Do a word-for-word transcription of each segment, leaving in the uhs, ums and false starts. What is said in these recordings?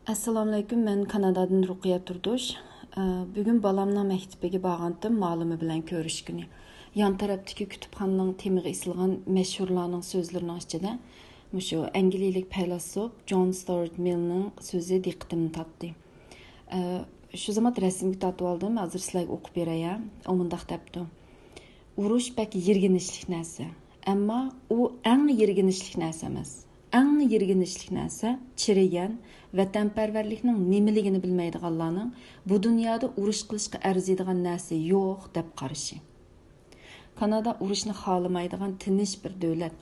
ئەسسالامۇئەلەيكۇم، مەن كانادادىن رۇقىيە تۇردۇش. ئە، بۈگۈن بالامنىڭ مەكتىپىگە بارغانتىم، مالىمى بىلەن كۆرۈشكىنى. يان تەرەپتىكى كۇتۇپخانىنىڭ تېمىغا ئېسىلغان مەشھۇرلارنىڭ سۆزلىرىنىڭ ئىچىدە مۇشۇ ئەنگلىيىلىك پەيلاسوپ جون ستۇئارت مىلنىڭ سۆزى دىققىتىمنى تارتتى. ئە، شۇ زامات رەسىمگە تارتىۋالدىم، ھازىر سىلەرگە ئوقۇپ بېرەي. ئۇ مۇنداق دەپتۇ: «ئۇرۇش بەك يىرگىنچلىك نەرسە، ئەمما ئۇ ئەڭ يىرگىنچلىك نەرسە ئەمەس. ئەڭ يىرگىنچلىك نەرسە چىرىگەن، ۋەتەنپەرۋەرلىكنىڭ نېمىلىكىنى بىلمەيدىغانلارنىڭ بۇ دۇنيادا ئۇرۇش قىلىشقا ئەرزىيدىغان نەرسە يوق دەپ قارىشى.» كانادا ئۇرۇشنى خالىمايدىغان تىنچ بىر دۆلەت.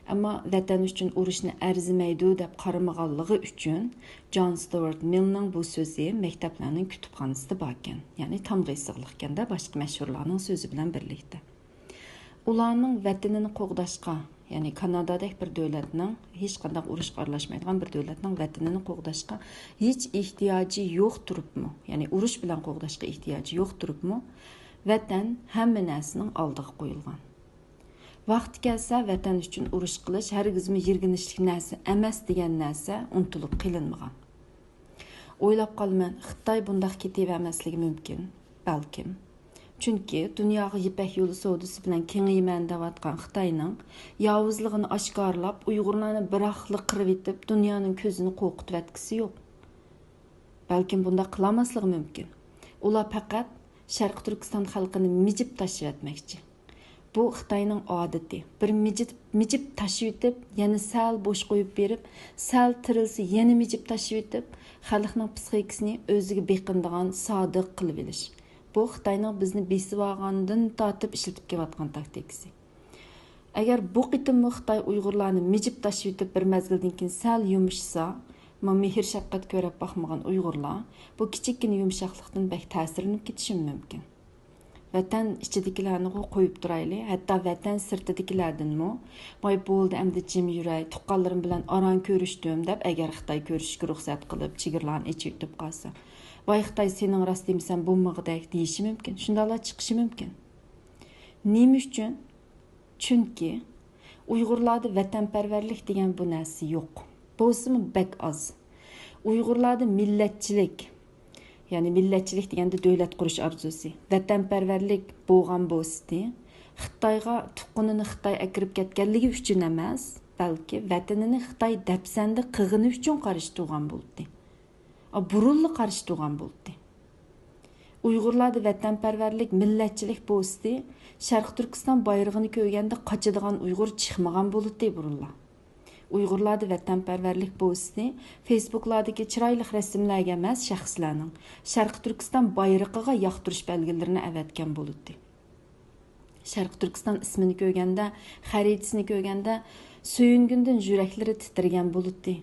ئەمما ۋەتەن ئۈچۈن ئۇرۇشنى ئەرزىمەيدۇ دەپ قارىمىغانلىقى ئۈچۈن جون ستۇئارت مىلنىڭ بۇ سۆزى مەكتەپلەرنىڭ كۇتۇپخانىسىدا باركەن. يەنى تامغا ئېسىلغانىكەن-دە، باشقا مەشھۇرلارنىڭ سۆزى بىلەن بىرلىكتە. ئۇلارنىڭ ۋەتىنىنى قوغداشقا، يەنى كانادادەك بىر دۆلەتنىڭ، ھېچقانداق ئۇرۇشقا ئارىلاشمايدىغان بىر دۆلەتنىڭ ۋەتىنىنى قوغداشقا ھېچ ئېھتىياجى يوق تۇرۇپمۇ، يەنى ئۇرۇش بىلەن قوغداشقا ئېھتىياجى يوق تۇرۇپمۇ، ۋەتەن ھەممە نەرسىنىڭ ئالدىغا قويۇلغان. ۋاقتى كەلسە، ۋەتەن ئۈچۈن ئۇرۇش قىلىش ھەرگىزمۇ يىرگىنچلىك نەرسە ئەمەس دېگەن نەرسە ئۇنتۇلۇپ قېلىنمىغان. ئويلاپ قالىمەن، خىتاي بۇنداق كېتىۋەرمەسلىكى مۇمكىن، بەلكىم. چۈنكى دۇنياغا يىپەك يولى سودىسى بىلەن كېڭىيىمەن دەۋاتقان خىتاينىڭ ياۋۇزلۇقىنى ئاشكارىلاپ، ئۇيغۇرلارنى بىراقلا قىرىۋېتىپ، دۇنيانىڭ كۆزىنى قورقۇتۇۋەتكۈسى يوق. بەلكىم بۇنداق قىلالماسلىقى مۇمكىن. ئۇلار پەقەت شەرقىي تۈركىستان خەلقىنى مىجىپ تاشلىۋەتمەكچى. بۇ خىتاينىڭ ئادىتى. بىر مىجىپ، مىجىپ تاشلىۋېتىپ، يەنە سەل بوش قويۇپ بېرىپ، سەل تىرىلسە يەنە مىجىپ تاشلىۋېتىپ، خەلقنىڭ پسىخىكىسىنى ئۆزىگە بېقىنىدىغان سادىق قىلىۋېلىش. بۇ خىتاينىڭ بىزنى بېسىۋالغاندىن تارتىپ ئىشلىتىپ كېلىۋاتقان تاكتىكىسى. ئەگەر بۇ قېتىممۇ خىتاي ئۇيغۇرلارنى مىجىپ تاشلىۋېتىپ، بىر مەزگىلدىن كېيىن سەل يۇمشىسا، ما مېھىر-شەپقەت كۆرۈپ باقمىغان ئۇيغۇرلار بۇ كىچىككىنە يۇمشاقلىقتىن بەك تەسىرلىنىپ كېتىشىمۇ مۇمكىن. ۋەتەن ئىچىدىكىلەرنىغۇ قويۇپ تۇرايلى، ھەتتا ۋەتەن سىرتىدىكىلەردىنمۇ، «ۋاي، بولدى، ئەمدى جىم يۈرەي، تۇغقانلىرىم بىلەن ئاران كۆرۈشتۈم» دەپ، ئەگەر خىتاي كۆرۈشۈشكە رۇخسەت قىلىپ، چېگرىلارنى ئېچىۋېتىپ قالسا، «ۋاي خىتاي، سېنىڭ راست دېمىسەم بولمىغۇدەك» دېيىشى مۇمكىن. شۇنداقلا چىقىشى مۇمكىن. نېمە ئۈچۈن؟ چۈنكى ئۇيغۇرلاردا ۋەتەنپەرۋەرلىك دېگەن بۇ نەرسە يوق. بولسىمۇ بەك ئاز. ئۇيغۇرلاردا مىللەتچىلىك، يەنى مىللەتچىلىك دېگەندە دۆلەت قۇرۇش ئارزۇسى، ۋەتەنپەرۋەرلىك بولغان بولسىدى، خىتايغا تۇغقىنىنى خىتاي ئەكىرىپ كەتكەنلىكى ئۈچۈن ئەمەس، بەلكى ۋەتىنىنى خىتاي دەپسەندە قىلغىنى ئۈچۈن قارشى تۇرغان بولاتتى. ئا، بۇرۇنلا قارشى تۇرغان بولاتتى. ئۇيغۇرلاردا ۋەتەنپەرۋەرلىك، مىللەتچىلىك بولسىدى، شەرقىي تۈركىستان بايرىقىنى كۆرگەندە قاچىدىغان ئۇيغۇر چىقمىغان بولاتتى بۇرۇنلا. ئۇيغۇرلاردا ۋەتەنپەرۋەرلىك بولسىدى، فېيسبۇكلاردىكى چىرايلىق رەسىملەرگە ئەمەس، شەخسلەرنىڭ شەرقىي تۈركىستان بايرىقىغا ياقتۇرۇش بەلگىلىرىنى ئەۋەتكەن بولاتتى. شەرقىي تۈركىستان ئىسمىنى كۆرگەندە، خەرىتىسىنى كۆرگەندە سۆيۈنگىندىن يۈرەكلىرى تىترىگەن بولاتتى.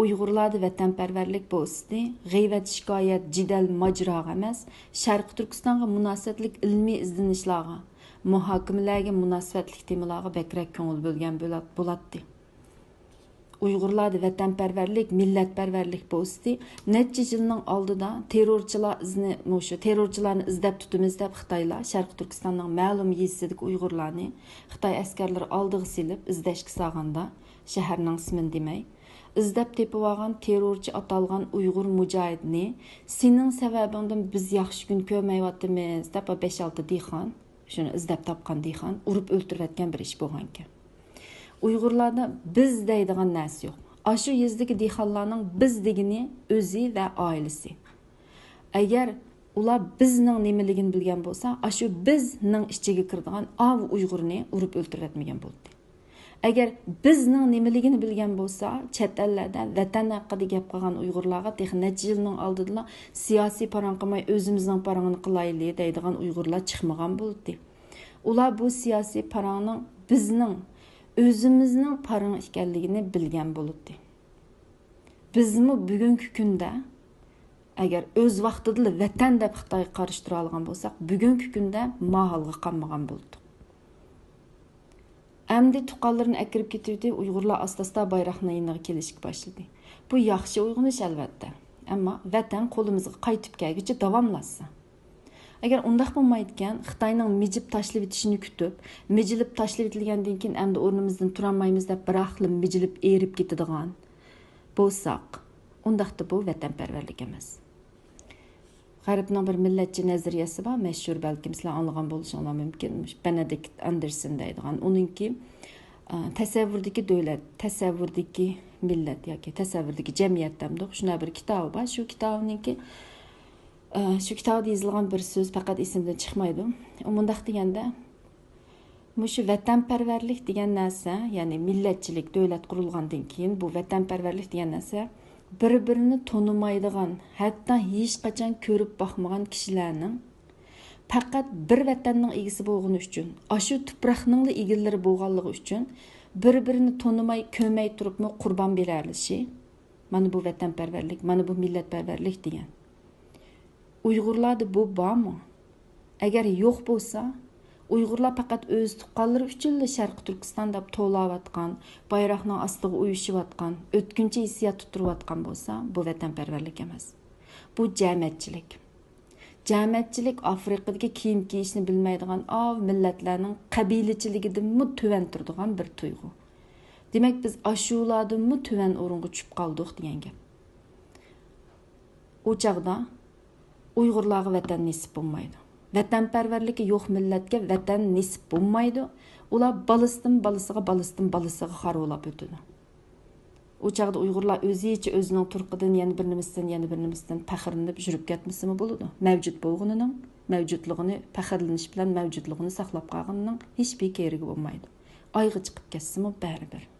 ئۇيغۇرلاردا ۋەتەنپەرۋەرلىك بولسىدى، غەيۋەت، شىكايەت، جېدەل، ماجىراغا ئەمەس، شەرقىي تۈركىستانغا مۇناسىۋەتلىك ئىلمىي ئىزدىنىشلارغا، مۇھاكىمىلەرگە مۇناسىۋەتلىك تېمىلارغا بەكرەك كۆڭۈل بۆلگەن بۆلەت-، بولاتتى. ئۇيغۇرلاردا ۋەتەنپەرۋەرلىك، مىللەتپەرۋەرلىك بولسىدى، نەچچە يىلنىڭ ئالدىدا تېررورچىلار ئىزنى، مۇشۇ تېررورچىلارنى ئىزدەپ تۇتىمىز دەپ خىتايلار شەرقىي تۈركىستاننىڭ مەلۇم يېزىسىدىكى ئۇيغۇرلارنى خىتاي ئەسكەرلىرى ئالدىغا سېلىپ ئىزدەشكە سالغاندا، شەھەرنىڭ ئىسمىنى دېمەي، ئىزدەپ تېپىۋالغان تېررورچى ئاتالغان ئۇيغۇر مۇجاھىدنى سېنىڭ سەۋەبىڭدىن بىز ياخشى كۈن كۆرمەيۋاتىمىز دەپ بەش-ئالتە دېھقان، شۇنى ئىزدەپ تاپقان دېھقان ئۇرۇپ ئۆلتۈرۈۋەتكەن بىر ئىش بولغانىكەن. ئۇيغۇرلاردا بىز دەيدىغان نەرسە يوق. ئاشۇ يېزىدىكى دېھقانلارنىڭ بىز دېگىنى ئۆزى ۋە ئائىلىسى. ئەگەر ئۇلار بىزنىڭ نېمىلىكىنى بىلگەن بولسا، ئاشۇ بىزنىڭ ئىچىگە كىرىدىغان ئاۋۇ ئۇيغۇرنى ئۇرۇپ ئۆلتۈرۈۋەتمىگەن بولاتتى. ئەگەر بىزنىڭ نېمىلىكىنى بىلگەن بولسا، چەت ئەللەردە ۋەتەن ھەققىدە گەپ قىلغان ئۇيغۇرلارغا تېخى نەچچە يىلنىڭ ئالدىدىلا سىياسىي پاراڭ قىلماي ئۆزىمىزنىڭ پاراڭىنى قىلايلى دەيدىغان ئۇيغۇرلار چىقمىغان بولاتتى. ئۇلار بۇ سىياسىي پاراڭنىڭ بىزنىڭ، ئۆزىمىزنىڭ پاراڭ ئىكەنلىكىنى بىلگەن بولاتتى. بىزمۇ بۈگۈنكى كۈندە ئەگەر ئۆز ۋاقتىدىلا ۋەتەن دەپ خىتايغا قارشى تۇرالىغان بولساق، بۈگۈنكى كۈندە ما ھالغا قالمىغان بولاتتۇق. ئەمدى تۇغقانلىرىنى ئەكىرىپ كېتىۋېتىپ، ئۇيغۇرلار ئاستا-ئاستا بايراقنىڭ يېنىغا كېلىشكە باشلىدى. بۇ ياخشى ئويغىنىش، ئەلۋەتتە. ئەمما ۋەتەن قولىمىزغا قايتىپ كەلگۈچە داۋاملاشسا. ئەگەر ئۇنداق بولمايدىكەن، خىتاينىڭ مىجىپ تاشلىۋېتىشىنى كۈتۈپ، مىجىلىپ تاشلىۋېتىلگەندىن كېيىن ئەمدى ئورنىمىزدىن تۇرالمايمىز دەپ، بىراقلا مىجىلىپ ئېرىپ كېتىدىغان بولساق، ئۇنداقتا بۇ ۋەتەنپەرۋەرلىك ئەمەس. غەربنىڭ بىر مىللەتچى نەزەرىيەسى بار، مەشھۇر، بەلكىم سىلەر ئاڭلىغان بولۇشۇڭلار مۇمكىن، مۇشۇ بېنېدىكت ئاندېرسن دەيدىغان. ئۇنىڭكى، ئە، تەسەۋۋۇردىكى دۆلەت، تەسەۋۋۇردىكى مىللەت ياكى تەسەۋۋۇردىكى جەمئىيەت دەمدۇق، شۇنداق بىر كىتابى بار. شۇ كىتابىنىڭكى، ئە، شۇ كىتابىدا يېزىلغان بىر سۆز پەقەت ئېسىمدىن چىقمايدۇ. ئۇ مۇنداق دېگەندە، مۇشۇ ۋەتەنپەرۋەرلىك دېگەن نەرسە، يەنى مىللەتچىلىك، دۆلەت قۇرۇلغاندىن كېيىن بۇ ۋەتەنپەرۋەرلىك دېگەن نەرسە بىر-بىرىنى تونۇمايدىغان، ھەتتا ھېچقاچان كۆرۈپ باقمىغان كىشىلەرنىڭ پەقەت بىر ۋەتەننىڭ ئىگىسى بولغىنى ئۈچۈن، ئاشۇ تۇپراقنىڭلا ئىگىلىرى بولغانلىقى ئۈچۈن، بىر-بىرىنى تونۇماي، كۆرمەي تۇرۇپمۇ قۇربان بېرەلىشى، مانا بۇ ۋەتەنپەرۋەرلىك، مانا بۇ مىللەتپەرۋەرلىك دېگەن. ئۇيغۇرلاردا بۇ بارمۇ؟ ئەگەر يوق بولسا، ئۇيغۇرلار پەقەت ئۆز تۇغقانلىرى ئۈچۈنلا شەرقىي تۈركىستان دەپ توۋلاۋاتقان، بايراقنىڭ ئاستىغا ئۇيۇشۇۋاتقان، ئۆتكۈنچى ھېسسىياتتا تۇرۇۋاتقان بولسا، بۇ ۋەتەنپەرۋەرلىك ئەمەس. بۇ جەمەتچىلىك. جەمەتچىلىك ئافرىقىدىكى كىيىم كىيىشنى بىلمەيدىغان ئاۋۇ مىللەتلەرنىڭ قەبىلىچىلىكىدىنمۇ تۆۋەن تۇرىدىغان بىر تۇيغۇ. دېمەك، بىز ئاشۇلاردىنمۇ تۆۋەن ئورۇنغا چۈشۈپ قالدۇق دېگەن گەپ. ئۇ چاغدا ئۇيغۇرلارغا ۋەتەن نېسىپ بولمايدۇ. ۋەتەنپەرۋەرلىكى يوق مىللەتكە ۋەتەن نېسىپ بولمايدۇ. ئۇلار بالىسىدىن بالىسىغا، بالىسىدىن بالىسىغا خارۋىلاپ ئۆتىدۇ. ئۇ چاغدا ئۇيغۇرلار ئۆزىچە ئۆزىنىڭ تۇرقىدىن، يەنە بىر نېمىسىدىن، يەنە بىر نېمىسىدىن پەخىرلىنىپ يۈرۈپ كەتمىسىمۇ بولىدۇ. مەۋجۇت بولغىنىنىڭ، مەۋجۇتلۇقىنى، پەخىرلىنىش بىلەن مەۋجۇتلۇقىنى ساقلاپ قالغىنىنىڭ ھېچبىر كېرىكى بولمايدۇ. ئايغا چىقىپ كەتسىمۇ بەرىبىر.